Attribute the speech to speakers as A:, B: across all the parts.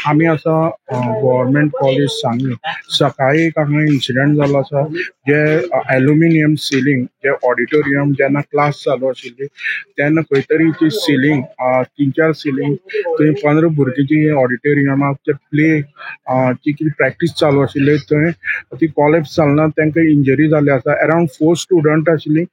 A: आमी आसा government college सांगें. सकाळी एक हांगा इन्सिडंट जालो आसा, जे एल्युमिनियम सिलींग जे ऑडिटोरियम जेन्ना क्लास चालू आशिल्ली तेन्ना खंय तरी ती सिलींग 3-4 सिलींग थंय 15 भुरगीं जी ऑडिटोरियमाक जे प्ले जी कितें प्रॅक्टीस चालू आशिल्ली थंय ती कॉलेप्स जालना, तांकां इंजरी जाल्ली आसा. अरावंड 4 स्टुडंट आशिल्ली,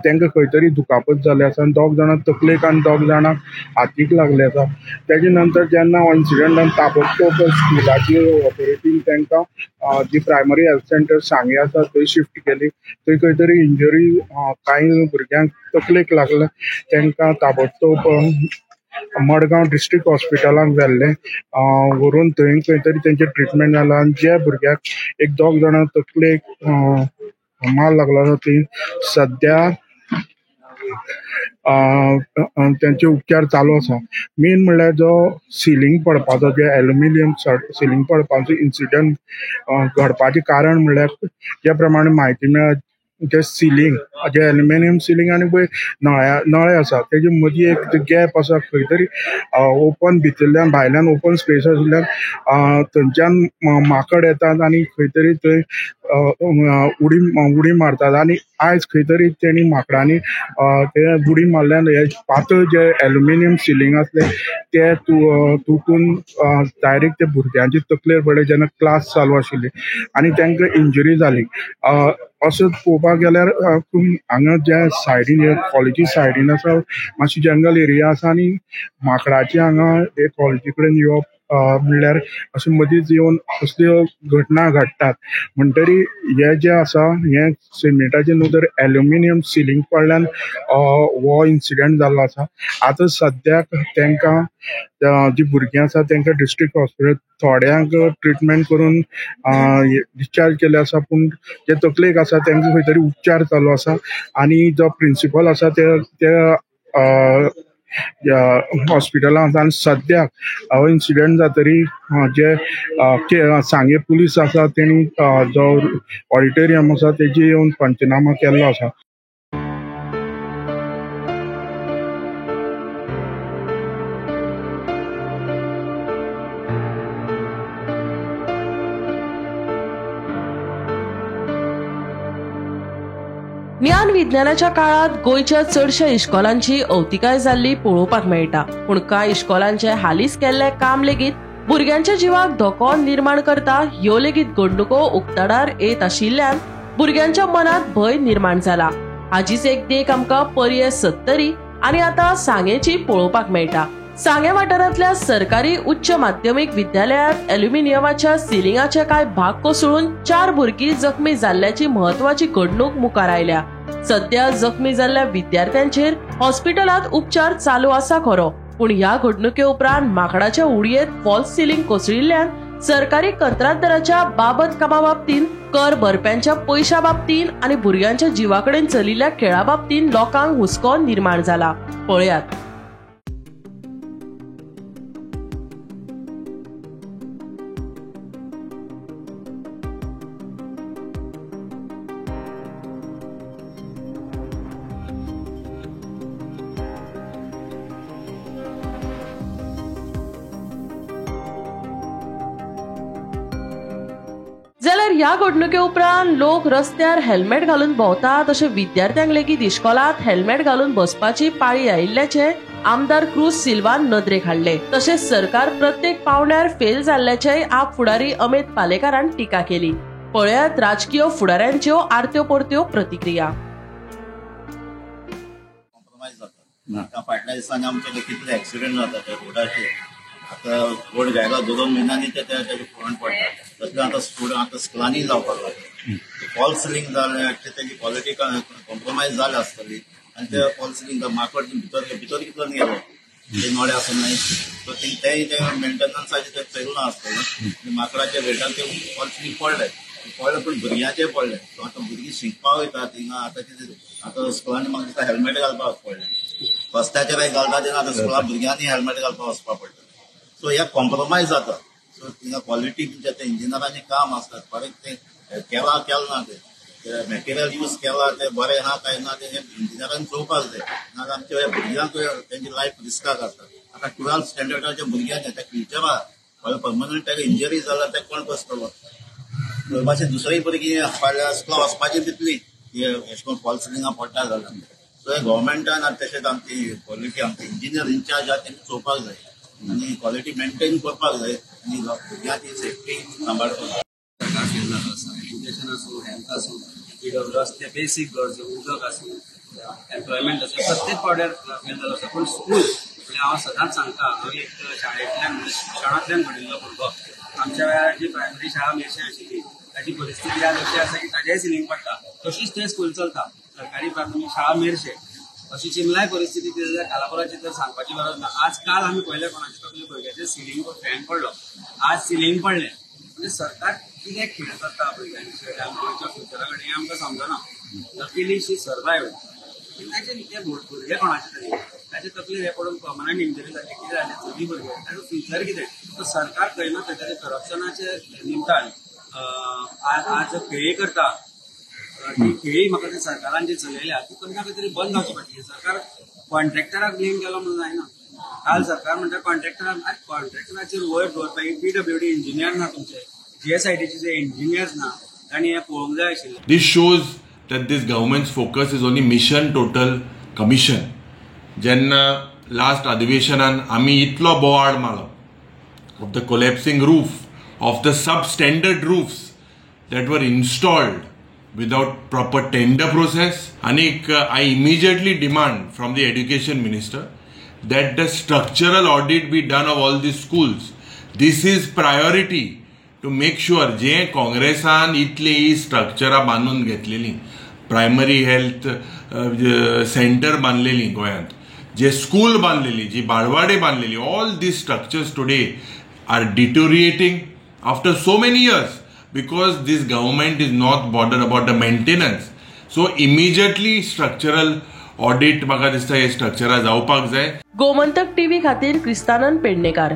A: तांकां खंय तरी दुखापत जाल्ली आसा आनी 2 जाणां तकलेक आनी 2 जाणांक हातीक लागले आसा. तेजे नंतर जेन्ना हो इन्सिडंट ताबडतोब स्कुलाची ऑथॉरिटीन तांकां जी प्रायमरी हेल्थ सेंटर सांगें आसा थंय शिफ्ट केली. थंय खंय तरी इंजरी कांय भुरग्यांक तकलेक लागले, तांकां ताबडतोब मडगांव डिस्ट्रिक्ट हॉस्पिटलाक व्हेल्ले, व्हरून थंय खंय तरी तेंचे ट्रिटमेंट जाला आनी ज्या भुरग्याक 1-2 जाणां तकलेक मार लागलो आसा थंय सद्या त्यांचे उपचार चालू आसा. मेन म्हणल्यार जो सिलींग पडपाचो, जे एल्युमिनियम सिलींग पडपाचो इन्सिडंट घडपाचें कारण म्हणल्यार ज्या प्रमाणे म्हायती मेळ्ळा, जे सिलींग जे एल्युमिनियम सिलींग आनी पळय नळे आसा तेजे मदीं एक गॅप आसा, खंय तरी ओपन भितरल्यान भायल्यान ओपन स्पेस आशिल्ल्यान थंयच्यान माकड येतात आनी खंय तरी थंय उडी मारतात आनी आयज खंय तरी तेणी माकडांनी ते उडी मारल्यान हे पातळ जे एल्युमिनियम सिलींग आसले ते तुटून डायरेक्ट ते भुरग्यांचे तकलेर पडले जेन्ना क्लास चालू आशिल्ली आनी तांकां इंजरी जाली. अशें पळोवपाक गेल्यार हांगा ज्या सायडीन कॉलेजी सायडीन आसा मातशी जंगल एरिया आसा आनी माकडाची हांगा कॉलेजी कडेन येवप म्हणल्यार अशें मदींच येवन असल्यो घटना घडटात. म्हणटरी हे जे आसा हे सिमेंटाचे न्हू तर एल्युमिनियम सिलींग पडल्यान हो इन्सिडंट जाल्लो आसा. आतां सद्याक तांकां जी भुरगीं आसा तांकां डिस्ट्रिक्ट हॉस्पिटल थोड्यांक ट्रिटमेंट करून डिस्चार्ज केल्ले आसा, पूण जे तकलेक आसा तांकां खंय तरी उपचार चालू आसा आनी जो प्रिंसिपल आसा ते हॉस्पिटलांत आसा आनी सद्याक हो इन्सिडंट जातरी जे सांगें पुलीस आसा तेणी जो ऑडिटोरियम आसा तेजी येवन पंचनामा केल्लो आसा.
B: ज्ञान विज्ञानाच्या काळात गोंयच्या चडश्या इश्कोलांची अवतिकाय जाल्ली पळोवपाक मेळटा, पूण कांय इश्कोलांचे हालींच केल्ले काम लेगीत भुरग्यांच्या जिवाक धोको निर्माण करता. ह्यो लेगीत घडणुको उक्ताडार येत आशिल्ल्यान भुरग्यांच्या मनात भंय निर्माण जाला. हाजीच एक देख आमकां पर्ये सत्तरी आनी आतां सांगेची पळोवपाक मेळटा. सांगें वाठारांतल्या सरकारी उच्च माध्यमीक विद्यालयात एल्युमिनियमाच्या सिलिंगाचे कांय भाग कोसळून 4 भुरगीं जखमी जाल्ल्याची म्हत्वाची घडणूक मुखार आयल्या. सध्या जखमी जाल्ल्या विद्यार्थ्यांचेर हॉस्पिटलांत उपचार चालू आसा खरो, पूण ह्या घडणुके उपरांत माकडाच्या उडयेत फॉल्स सिलिंग कोसळिल्ल्यान सरकारी कंत्राटदाराच्या बाबत कामा बाबतींत, कर भरप्यांच्या पयशा बाबतींत आनी भुरग्यांच्या जिवा कडेन चलिल्ल्या खेळा बाबतींत लोकांक हुस्को निर्माण जाला. पळयात. जाल्यार ह्या घडणुके उपरांत लोक रस्त्यार हेल्मेट घालून भोंवतात अशें विद्यार्थ्यांक लेगीत इश्कोलांत हेल्मेट घालून बसपाची पाळी आयिल्ल्याचें आमदार क्रूज सिल्वान नदरेक हाडले. तशेंच सरकार प्रत्येक पावंड्यार फेल जाल्ल्याचेय आप फुडारी अमित पालेकारान टिका केली. पळयात राजकीय फुडाऱ्यांच्यो आरत्यो परत्यो प्रतिक्रिया.
C: फाटल्या दिसांनी आमचे कितले एक्सिडेंट जाता रोडाचेर, आतां रोड घायला 2-2 म्हयन्यांनी ते तेजे फोंड पडटा. तसले आतां स्टुडंट आतां स्कुलांनी जावपाक लागले. फॉल्स सिलींग जालें तेजी क्वॉलिटी कॉम्प्रोमायज जाल्या आसतली आनी ते फॉल्स सिलींग माकड भितर भितर कितलो गेलो ते नोडे आसून न्हय, सो तेय ते मेंटेनन्साचें ते चलना आसतलें आनी माकडाच्या वेटान ते फॉल्स सिलींग पडले पडले, पूण भुरग्यांचे पडले. सो आतां भुरगीं शिकपाक वयता थिंगा, आतां कितें आतां स्कुलांनी म्हाका दिसता हेल्मेट घालपाक पडलें, रस्त्याचेर घालता तेन्ना आतां स्कुलां भुरग्यांनी हेल्मेट घालपाक वचपाक पडटा. सो ह्या कॉम्प्रोमायज जाता. सो थिंगा क्वॉलिटी तुमच्या ते इंजिनियरांचें काम आसता, बरें तें केलां केलें ना, तें मटेरियल यूज केलां तें बरें ना काय ना तें इंजिनियरान चोवपाक जाय. नाजाल्यार आमच्या भुरग्यांक तेंची लायफ रिस्काक आसता. आतां 12th स्टँडर्डाच्या भुरग्यांचे त्या फ्युचराक फाल्यां परमनंट ताका इंजरी जाला तेका कोण बसतलो? मातशें दुसरीय भुरगीं फाल्यां स्कुला वचपाची भितली अशें करून फॉल सिलिंगां पडटा जाल्यार. सो हे गव्हर्मेंटान आनी तशेंच आमची क्वॉलिटी, आमचे इंजिनियर इन्चार्ज आहा तेणी चोवपाक जाय आनी क्वॉलिटी मेंटेन करपाक जाय आनी भुरग्यांची सेफ्टी सांबाळपाक जाय.
D: सरकार फेल जाल्लो आसा. एज्युकेशन आसूं, हेल्थ आसूं, रस्ते, बेसीक गरजो, उदक आसूं, एम्प्लॉयमेंट आसूं, प्रत्येक पावड्यार फेल जाल्लो आसा. पूण स्कूल म्हणजे हांव सदांच सांगता, हांव एक शाळेंतल्यान शिक्षणांतल्यान घडिल्लो भुरगो. आमच्या वेळार जी प्रायमरी शाळा मेरशे आशिल्ली ताची परिस्थिती आज अशी आसा की ताजेय सिलींग पडटा, तशीच थंय स्कूल चलता. सरकारी प्राथमीक शाळा मेरशे अशी चिमलाय परिस्थिती ती जाल्यार कालापुराची तर सांगपाची गरज ना. आज काल आमी पळयलें कोणाच्या तकले भुरग्याचे सिलींग फॅन पडलो, आज सिलींग पडलें. म्हणजे सरकार कितें खेळ करता भुरग्यांचे गोंयच्या फ्युचरा कडेन हें आमकां समजना. लकीली शी सर्वायव. ताचे ते भुरगे कोणाचे तरी ताचे तकलेर हे पडून परमनंट इंजरी जाली, कितें जालें, चली भुरगे ताचो फ्युचर कितें? सो सरकार खंय ना खंय तरी करप्शनाचे निमतान आज खेळी करता. ती खेळी म्हाका ते सरकारान जी चलयल्या ती खंय ना खंय तरी बंद जावची पडटली. सरकार कॉन्ट्रॅक्टराक ब्लेम केलो म्हणून जायना. काल सरकार म्हणटा कॉन्ट्रॅक्टराक, कॉन्ट्रॅक्टराचेर वयर दवरपाक पीडब्ल्यूडी इंजिनियर ना, तुमचे जीएसआयडीचे जे इंजिनियर्स ना, तांणी हें पळोवंक जाय आशिल्लें.
E: This shows that this government's focus is only mission total commission. जेन्ना लास्ट अधिवेशनान आमी इतलो बोवाळ मारलो of the collapsing roof, of the substandard roofs that were installed without proper tender process. आनीक I immediately demand from the education minister that the structural audit be done of all these schools. This is priority to make sure जे काँग्रेसान इतली स्ट्रक्चरां बांदून घेतलेली, primary health centre बांदलेली गोंयांत, जे school बांदलेली, जी बाळवाडे बांदलेली, all these structures today are deteriorating after so many years because this government is not bothered about the maintenance. So immediately structural audit म्हाका दिसता हे स्ट्रक्चरां जावपाक जाय.
B: गोमंतक टीव्ही खातीर क्रिस्तानंद पेडणेकार.